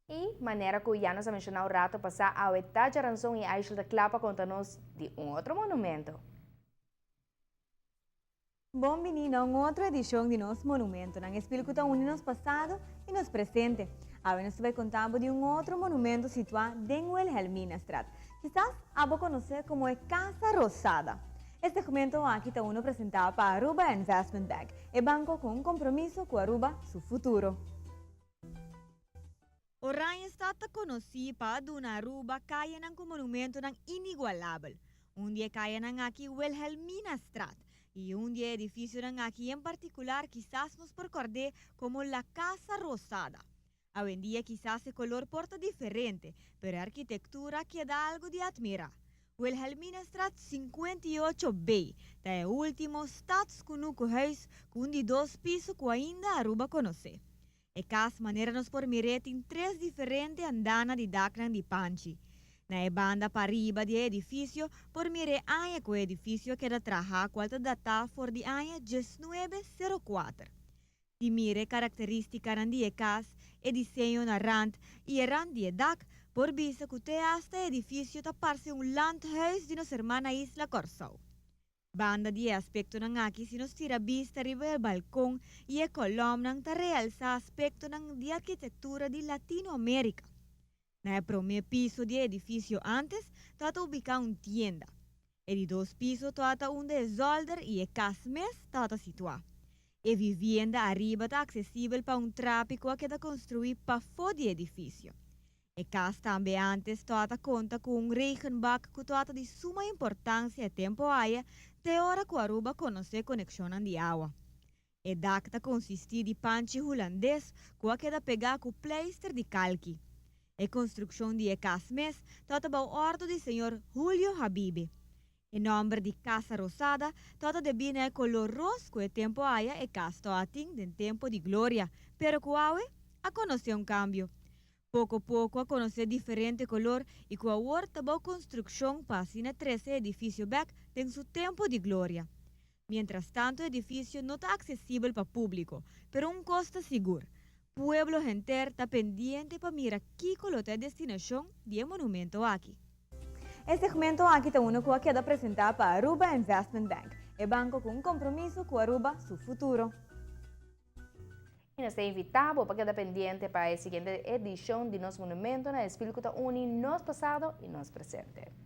I manera ku ya nos a menshoná un ratu pasá, awe ta djaranson i Aishel ta kla pa konta nos di un otro monumento. Bon bini na un otro edishon di nos Monumentonan, e spil ku ta uni nos pasado i nos presente. Awe nos ta bai konta bo di un otro monumento situá den Wilhelminastraat. Kisas abo konosé komo e Casa Rosada. E segmento aki ta uno presentá pa Aruba Investment Bank, e banko ku un kompromiso ku Aruba su futuro. Oranjestad ta konosí pa a duna Aruba kayanan ku monumentonan inigualabel. Un di e kayanan aki Wilhelminastraat i un di e edifisionan aki en partikular kisas nos por kòrd'é komo La Casa Rosada. Awendia kisas e kolor por ta diferente, pero e arkitektura a keda algu di atmirá. Wilhelminastraat 58B ta e último stadskunukuhuis ku un di dos piso ku ainda Aruba konosé. E kas manera nos por mir'é tin tres diferente andana di daknan di panchi. Na e banda pariba di e edifisio por mir'é aña ku e edifisio a keda traha kual ta datá for di aña 1904. Si mira e karakterístikanan di e kas, e diseño na rant i e rant di e dak, por bisa ku te asta e edifisio ta parse un landhuis di nos hermana isla Kòrsou. Banda di e aspektonan aki si nos tira bista riba e balkon i e kolòmnan ta realsá aspektonan di arkitektura di Latinoamerika. Na e promé piso di e edifisio ántes tabata ubiká un tienda. E di dos piso tabata unda e zòlder i e kas mes tabata situá. E vivienda ariba ta aksesibel pa un trapi ku a keda konstruí pafó di e edifisio. E kas tambe ántes tabata konta ku un regenbak ku tabata di suma importansia e tempu aya te ora ku Aruba konosé konekshonnan di awa. E dak ta konsistí di panchi hulandes ku a keda pegá ku pleister di kalki. E konstrukshon di e kas mes tabata bou òrdu di señor Julio Habibe. E nòmber di Casa Rosada tabata debí na e kolor ros ku e tempu aya e kas tabatin den tempu di gloria, pero ku awe a konosé un kambio. Poko poko a konosé diferente kolor i ku awor ta bou konstrukshon pa asina trese e edifisio bèk den su tempu di gloria. Mientrastanto e edifisio no ta aksesibel pa públiko, pero un kos ta sigur, pueblo henter ta pendiente pa mira kiko lo ta e destinashon di e monumento aki. E segmento aki ta uno ku a keda presentá pa Aruba Investment Bank, e banko ku un kompromiso ku Aruba su futuro. I nos ta invitá bo pa keda pendiente pa e siguiente edishon di nos Monumento na Espil ku ta uni nos pasado i nos presente.